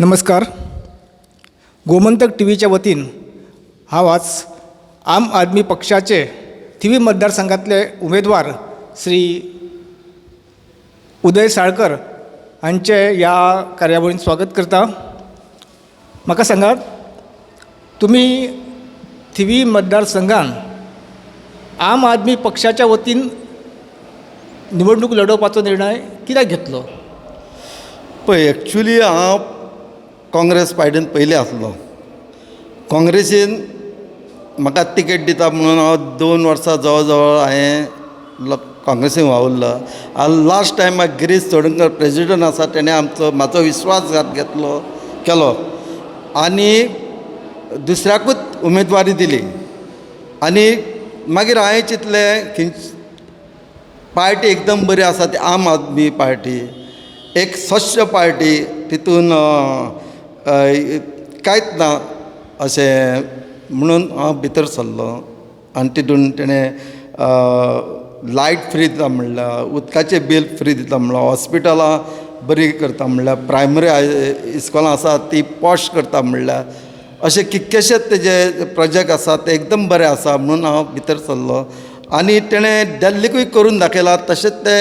नमस्कार. गोमंतक टिवीच्या वतीन हांव आज आम आदमी पक्षाचे थिवी मतदारसंघातले उमेदवार श्री उदय साळकर हांचे ह्या कार्यावळीन स्वागत करता. म्हाका सांगात, तुमी थिवी मतदारसंघान आम आदमी पक्षाच्या वतीन निवडणूक लडोवपाचो निर्णय कित्याक घेतलो? पळय, एक्चुली हांव काँग्रेस पार्टीन पयलीं आसलो. काँग्रेसीन म्हाका तिकेट दिता म्हणून हांव 2 वर्सां जवळ जवळ हांवें काँग्रेसीन वावुरलो आनी लास्ट टायमाक गिरीश चोडणकर प्रेजिडंट आसा, तेणें आमचो म्हाजो विश्वासघात घेतलो केलो आनी दुसऱ्याकूच उमेदवारी दिली. आनी मागीर हांवें चिंतलें की पार्टी एकदम बरी आसा ती आम आदमी पार्टी, एक स्वच्छ पार्टी. तितून कांयच ना अशें म्हणून हांव भितर सरलो. आनी तितून तेणें लायट फ्री दिता म्हणलां, उदकाचें बील फ्री दिता म्हणलां, हॉस्पिटलां बरीं करता म्हणल्या, प्रायमरी इस्कोलां आसा तीं पॉश करता म्हणल्या. अशे कितकेशेच तेजे प्रोजेक्ट आसा, ते एकदम बरे आसा म्हणून हांव भितर सरलो. आनी तेणें दिल्लीकूय करून दाखयलां, तशेंच ते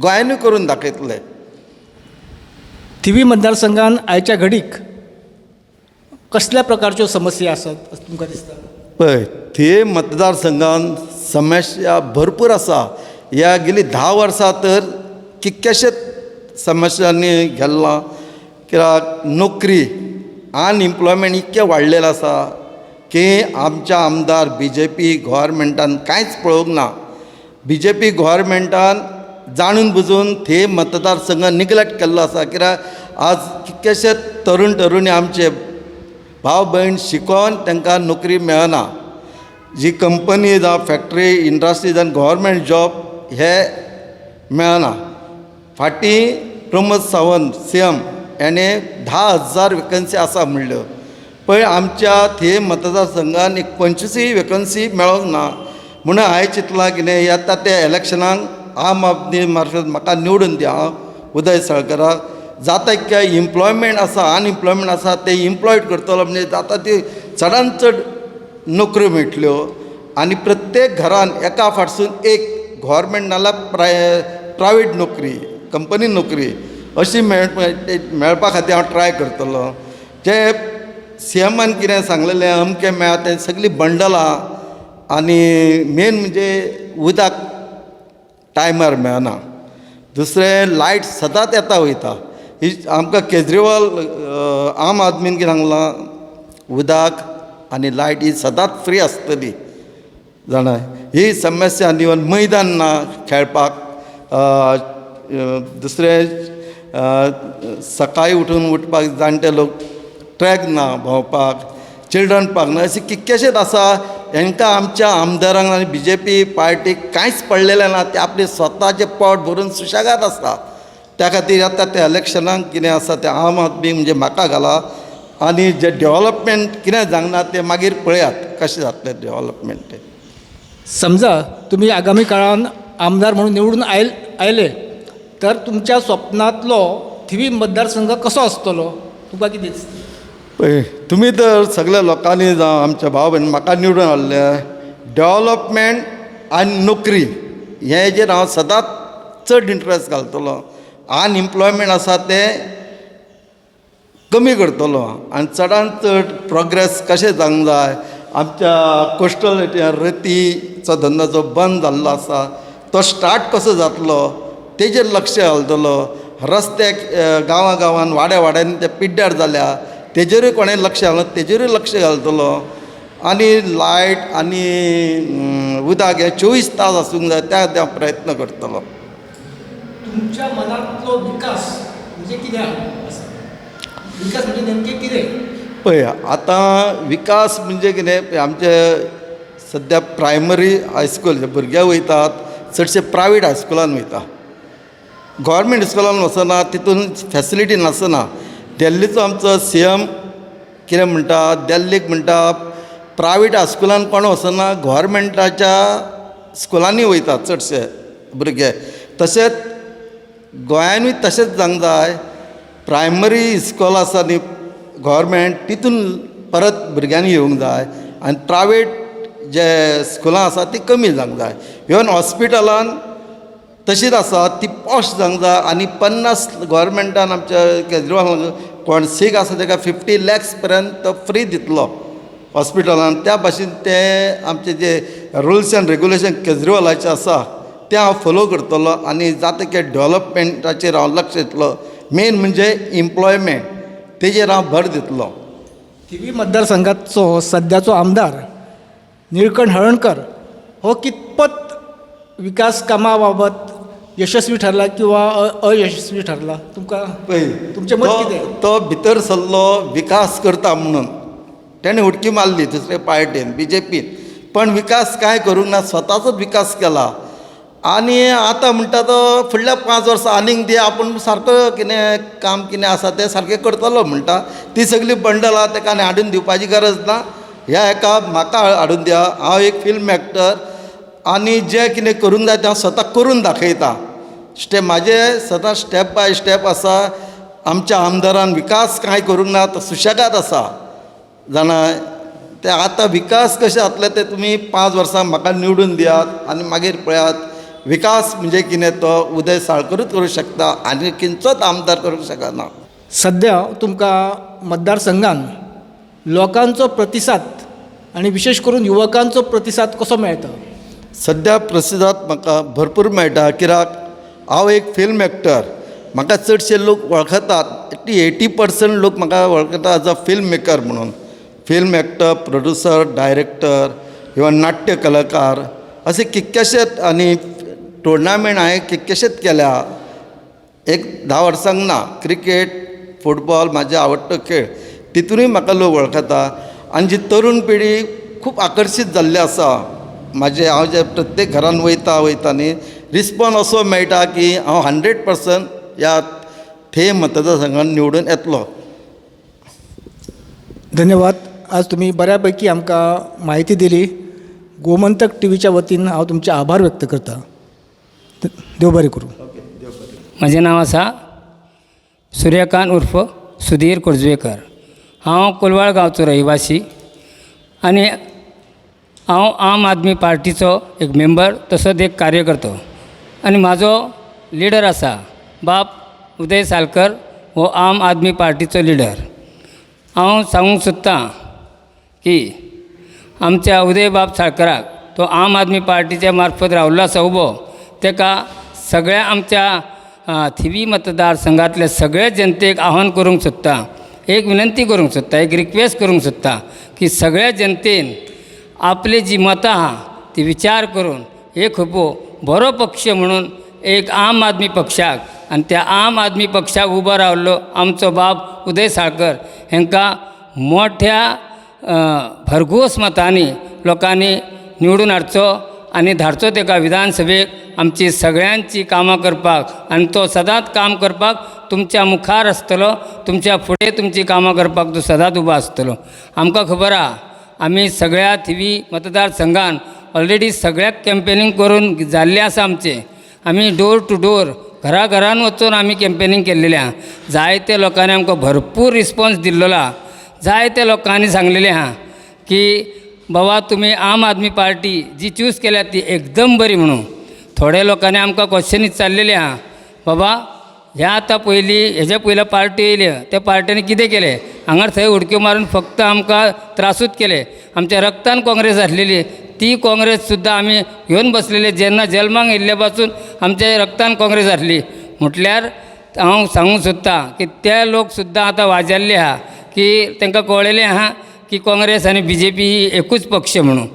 गोंयानूय करून दाखयतले. थिवी मतदारसंघान आयच्या घडीक कसल्या प्रकारच्यो समस्या आसात अशें तुमकां दिसता? पळय, थिये मतदारसंघान समस्या भरपूर आसा. ह्या गेली 10 वर्सां तर कितक्याशेच समस्यांनी गेल्लां, कित्याक नोकरी, अनएम्प्लॉयमेंट इतकें वाडलेलें आसा की आमच्या आमदार बी जे पी गोवोरमेंटान कांयच पळोवंक ना. बी जे पी गोवोरमेंटान जाणून बुजून थंय मतदारसंघ निग्लेक्ट केल्लो आसा, कित्याक आज कितकेशेच तरुण तरुणी, आमचे भाव भयण शिकोन तांकां नोकरी मेळना. जी कंपनी जावं फॅक्ट्री, इंडस्ट्री जावं गोवोरमेंट जॉब हे मेळना. फाटीं प्रमोद सावंत सी एम हेणें 10,000 वेकन्सी आसा म्हणल्यो. पळय, आमच्या थिये मतदारसंघान एक 25य वेकन्सी मेळोंक ना. म्हणून हांवें चिंतलां कितें, येता त्या इलेक्शनाक आम आदमी मार्फत म्हाका निवडून दी. हांव उदय साळकराक जाता इतकें इम्प्लॉयमेंट आसा, अनइम्प्लॉयमेंट आसा, ते इम्प्लॉयड करतलो. म्हणजे जाता ती चडान चड नोकऱ्यो मेळटल्यो आनी प्रत्येक घरान एका फाटसून एक गोवोरमेंट नाल्यार प्रायवेट नोकरी, कंपनी नोकरी अशी मेळपा खातीर हांव ट्राय करतलो. जे सी एमान कितें सांगलेलें अमकें मेळ्ळां, तें सगळीं बंडलां. आनी मेन म्हणजे उदक टायमार मेळना. दुसरें, लायट सदांच येता वयता. ही आमकां केजरीवाल आम आदमीन कितें सांगलां, उदक आनी लायट ही सदांच फ्री आसतली, जाणा. ही समस्या. आनी इवन मैदान ना खेळपाक. दुसरें, सकाळीं उठून उठपाक जाणटे लोक, ट्रॅक ना भोंवपाक, चिल्ड्रन पार्क ना. अशें कितकेशेच आसा. हांकां आमच्या आमदारांक आनी बी जे पी पार्टीक कांयच पडलेलें ना. ते आपलें स्वताचें पोट भरून सुशेगाद आसता. त्या खातीर आतां त्या इलेक्शनाक कितें आसा तें आम आदमी म्हणजे म्हाका घाला आनी जें डेवलपमेंट कितें जावंक ना तें मागीर पळयात कशें जातलें डेवलपमेंट तें. समजा तुमी आगामी काळान आमदार म्हणून निवडून आयले तर तुमच्या स्वप्नांतलो थिवी मतदारसंघ कसो आसतलो, तुमकां कितें दिसता? पळय, तुमी तर सगल्या लोकांनी जावं आमच्या भाव भयण म्हाका निवडून हाडले, डेवलपमेंट आनी नोकरी हे हेजेर हांव सदांच चड इंट्रस्ट घालतलो. अनइम्प्लॉयमेंट आसा तें कमी करतलो आनी चडान चड प्रोग्रेस कशें जावंक जाय. आमच्या कोस्टल रेतीचो धंदो जो बंद जाल्लो आसा, तो स्टार्ट कसो जातलो तेजेर लक्ष घालतलो. रस्ते गांवा गांवान, वाड्या वाड्यांनी ते पिड्ड्यार जाल्या, तेजेरूय कोणें लक्ष घालना, तेजेरूय लक्ष घालतलो. आनी लायट आनी उदक हें 24 तास आसूंक जाय, त्या खातीर हांव प्रयत्न करतलो. तुमच्या मनांतलो विकास म्हणजे कितें आसा? विकास म्हणजे नेमकें कितें? पळय, आतां विकास म्हणजे कितें, आमचे सद्या प्रायमरी हायस्कूल भुरगे वयतात, चडशे प्रायवेट हायस्कुलान वयता, गोवोरमेंट इस्कुलान वचना. तितून फेसिलिटी नासना. दिल्लीचो आमचो सी एम कितें म्हणटा, दिल्लीक म्हणटा, प्रायवेट हायस्कुलान कोण वचना, गोवोरमेंटाच्या स्कुलांनी वयता चडशे भुरगे. तशेंच गोंयानूय तशेंच जावंक जाय. प्रायमरी इस्कॉल आसा न्ही गोवोरमेंट तितून परत भुरग्यांनी येवंक जाय आनी प्रायवेट जे स्कुलां आसा तीं कमी जावंक जाय इवन हॉस्पिटलान तशींच आसा ती पॉश जावंक जाय आनी 50 गोवोरमेंटान आमच्या केजरीवालान कोण सीक आसा ताका 50 लॅक्स पर्यंत तो फ्री दितलो हॉस्पिटलान. त्या भाशेन ते आमचे जे रुल्स एंड रेगुलेशन केजरीवालाचे आसा तें हांव फोलो करतलो आनी जाता तितकें डॅवलपमेंटाचेर हांव लक्ष दितलो. मेन म्हणजे इम्प्लॉयमेंट तेजेर हांव भर दितलो. थिवी मतदारसंघाचो सद्याचो आमदार निळकंठ हळर्णकर हो कितपत विकास कामा बाबत यशस्वी ठरला किंवा अयशस्वी ठरला तुमकां पळय तुमचें मत कितें? तो भितर सरलो विकास करता म्हणून तेणें उडकी मारली दुसरे पार्टीन बी जे पीन पण विकास कांय करूंक ना, स्वताचोच विकास केला. आनी आतां म्हणटा तो फुडल्या 5 वर्सां आनीक दी आपूण सारको कितें काम कितें आसा तें सारकें करतलो म्हणटा. ती सगळीं बंडलां ताका आनी हाडून दिवपाची गरज ना. ह्या हेका म्हाका हाडून दिया, हांव एक फिल्म एक्टर आनी जें कितें करूंक जाय तें हांव स्वता करून दाखयता. म्हाजें सदां स्टेप बाय स्टेप आसा. आमच्या आमदारान विकास कांय करूंक ना, तो सुशेगाद आसा जाणा. ते आतां विकास कशें जातले ते तुमी 5 वर्सां म्हाका निवडून दियात आनी मागीर पळयात विकास म्हणजे कितें तो उदय साळकरूच करूंक शकता आनी खंयचोच आमदार करूंक शकना. सद्या तुमकां मतदारसंघान लोकांचो प्रतिसाद आनी विशेश करून युवकांचो प्रतिसाद कसो मेळटा? सद्या प्रतिसाद म्हाका भरपूर मेळटा कित्याक हांव एक फिल्म एक्टर, म्हाका चडशे लोक वळखतात. 80% लोक म्हाका वळखतात एज अ फिल्म मेकर म्हणून. फिल्म एक्टर, प्रोड्युसर, डायरेक्टर किंवा नाट्य कलाकार असे कितकेशेच आनी टुर्नामेंट हांवें कितकेशेच केल्या. एक 10 वर्सांक ना. क्रिकेट, फुटबॉल म्हाजे आवडटो खेळ, तितूनय म्हाका लोक वळखता. आनी जी तरूण पिढी खूब आकर्शीत जाल्ली आसा म्हाजे, हांव जे प्रत्येक घरान वयता वयता न्ही रिस्पोन्स असो मेळटा की हांव 100% ह्या थिये मतदारसंघान निवडून येतलो. धन्यवाद. आज तुमी बऱ्या पैकी आमकां म्हायती दिली. गोमंतक टिवीच्या वतीन हांव तुमचे आभार व्यक्त करता. देव बरें करूं. म्हजें नांव आसा सूर्यकांत उर्फ सुधीर खोर्जुवेकर. हांव कोलवाळ गांवचो रहिवासी आनी हांव आम आदमी पार्टीचो एक मेंबर तसोच एक कार्यकर्तो आनी म्हाजो लिडर आसा बाब उदय सालकर हो आम आदमी पार्टीचो लिडर. हांव सांगूंक सोदतां की आमच्या उदय बाब साळकराक तो आम आदमी पार्टीच्या मार्फत रावल्लो आसा उबो, तेका सगळ्या आमच्या थिवी मतदारसंघातले सगळे जनतेक आव्हान करूंक सोदतां, एक विनंती करूंक सोदतां, एक रिक्वेस्ट करूंक सोदतां की सगळ्या जनतेन आपली जी मतां आहा ती विचार करून एक खेपो बरो पक्ष म्हणून एक आम आदमी पक्षाक आनी त्या आम आदमी पक्षाक उबो रावल्लो आमचो बाब उदय साळकर हेंकां मोठ्या भरघोस मतांनी लोकांनी निवडून हाडचो आनी धाडचो तेका विधानसभेक आमची सगळ्यांची कामां करपाक आनी तो सदांच काम करपाक तुमच्या मुखार आसतलो, तुमच्या फुडें तुमची कामां करपाक तो सदांच उबो आसतलो. आमकां खबर आहा आमी सगळ्या थिवी मतदारसंघान ऑलरेडी सगळ्याक कॅम्पेनींग करून जाल्लें आसा आमचें. आमी डोर टू डोर घरा घरान वचून आमी कॅम्पेनींग केल्लेलें आहा. जायते लोकांनी आमकां भरपूर रिस्पोन्स दिल्लेलो आहा. जायते लोकांनी सांगलेलें आहा की बाबा तुमी आम आदमी पार्टी जी चूज केल्या ती एकदम बरी म्हणून. थोड्या लोकांनी आमकां क्वेश्चन विचारलेलें आहा, बाबा ह्या आतां पयलीं हेज्या पयली पार्टी येयल्या त्या पार्टीनी कितें केलें, हांगा थंय उडक्यो मारून फक्त आमकां त्रासूच केले. आमच्या रक्तान काँग्रेस आसलेली ती काँग्रेस सुद्दां आमी घेवन बसलेले, जेन्ना जल्माक येयल्ले पासून आमच्या रक्तान काँग्रेस आसली. म्हटल्यार हांव सांगूंक सोदतां की ते लोक सुद्दां आतां वाजेल्ले आहा की तांकां कळ्ळेलें आहा की काँग्रेस आनी बी जे पी ही एकूच पक्ष म्हणून.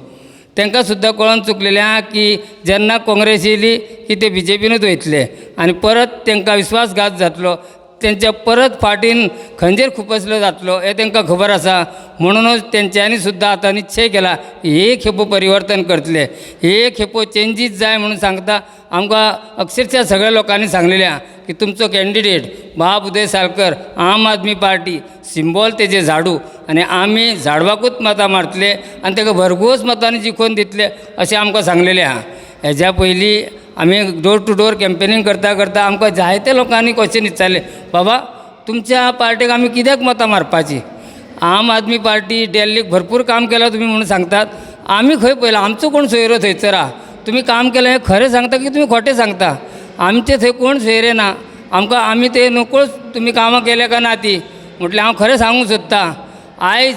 तांकां सुद्दां कळोन चुकलेलें आहा की जेन्ना काँग्रेस येयली की ते बी जे पीनूच वयतले आनी परत तांकां विस्वासघात जातलो, तेंच्या परत फाटीन खंजीर खुपसलो जातलो हें तांकां खबर आसा. म्हणुनूच तेंच्यांनी सुद्दां आतां निश्चय केला की हे खेपो परिवर्तन करतले, हे खेपो चेंजीस जाय म्हणून सांगता. आमकां अक्षरशा सगळ्या लोकांनी सांगलेलें आहा की तुमचो कॅन्डिडेट बाब उदय साळकर आम आदमी पार्टी सिंबॉल तेजें झाडू आनी आमी झाडवाकूच मतां मारतले आनी ताका भरघोस मतांनी जिखोवन दितले अशें आमकां सांगलेलें आहा. हेज्या पयलीं आमी डोर टू डोर कॅम्पेनींग करता करता आमकां जायते लोकांनी क्वेश्चन विचारले, बाबा तुमच्या पार्टेक आमी कित्याक मतां मारपाची? आम आदमी पार्टी डेल्लीक भरपूर काम केलां तुमी म्हणून सांगतात. आमी खंय पळयलां? आमचो कोण सोयरो थंयसर आहा? तुमी काम केलां हें खरें सांगता की तुमी खोटें सांगता? आमचे थंय कोण सोयरे ना. आमकां आमी ते नकळोच तुमी कामां केल्या काय ना ती. म्हटल्यार हांव खरें सांगूंक सोदतां, आयज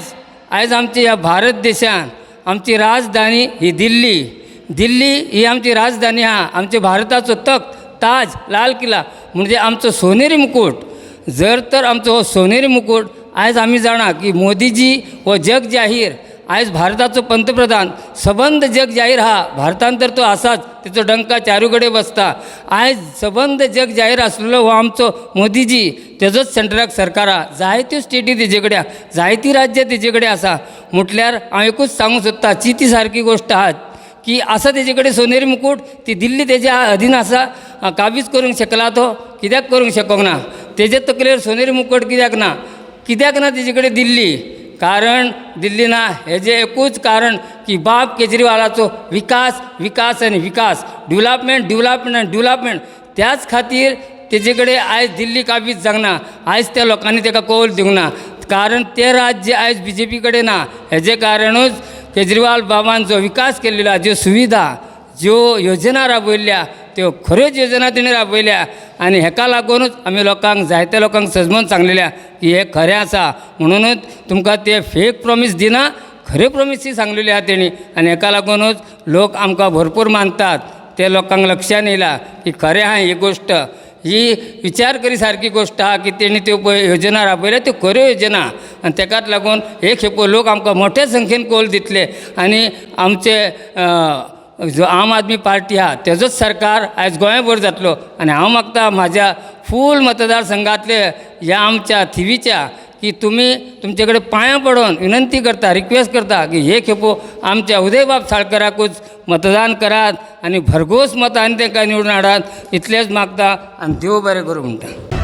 आयज आमची ह्या भारत देशान आमची राजधानी ही दिल्ली. दिल्ली ही आमची राजधानी आहा. आमच्या भारताचो तख्त ताज लाल किला म्हणजे आमचो सोनेरी मुकूट. जर तर आमचो हो सोनेरी मुकूट आयज आमी जाणा की मोदीजी हो जग जाहीर आयज भारताचो पंतप्रधान सबंद जग जाहीर आहा. भारतान तर तो आसाच, तेचो डंका चारूय कडेन बसता. आयज सबंद जग जाहीर आसलेलो हो आमचो मोदीजी, तेजोच सेंट्रलाक सरकार आहा. जायत्यो स्टेटी तेजे कडेन आहा, जायतीं राज्यां तेजे कडेन आसा. म्हटल्यार हांव एकूच सांगूंक सोदतां, चिती सारकी गोश्ट आहा की आसा तेजे कडेन सोनेरी मुकूट, ती दिल्ली तेज्या अधीन आसा. काबीज करूंक शकला तो? कित्याक करूंक शकूंक ना? तेजे तकलेर सोनेरी मुकूट कित्याक ना? कित्याक ना तेजे कडेन दिल्ली? कारण दिल्ली ना हेजें एकूच कारण की बाब केजरीवालाचो विकास, विकास आनी विकास, डिवलपमेंट, डिवलपमेंट आनी डिवलपमेंट. त्याच खातीर तेजे कडेन आयज दिल्ली काबीज जावंक ना. आयज त्या लोकांनी तेका कौल दिवंक ना, कारण तें राज्य आयज बी जे पी कडेन ना. हेजें कारणूच केजरीवाल बाबान जो विकास केल्लो आहा, ज्यो सुविधा, ज्यो योजना राबयल्ल्या, त्यो खऱ्योच योजना तेणी राबयल्या. आनी हेका लागुनूच आमी लोकांक, जायत्या लोकांक सजमोन सांगलेलें आहा की हें खरें आसा. म्हणुनूच तुमकां ते फेक प्रोमीस दिना, खऱ्यो प्रोमिसी सांगलेल्यो आहा तेणी. आनी हेका लागुनूच लोक आमकां भरपूर मानतात. ते लोकांक लक्षान येयलां की खरें आहा ही गोश्ट, ही विचार करी सारकी गोश्ट आहा की तेणी त्यो पळय योजना राबयल्या त्यो खऱ्यो योजना. आनी तेकाच लागून हे खेपो लोक आमकां मोठ्या संख्येन कौल दितले. आनी आमचे जो आम आदमी पार्टी आहा तेजोच सरकार आयज गोंयभर जातलो. आनी हांव मागता म्हाज्या फूल मतदार संघातले ह्या आमच्या थिवीच्या की तुमी तुमचे कडेन पांयां पडोन विनंती करता, रिक्वेस्ट करता की हे खेपो आमच्या उदयबाब साळकराकूच मतदान करात आनी भरघोस मतांनी तांकां निवडून हाडात, इतलेंच मागता आनी देव बरें करूं म्हणटा.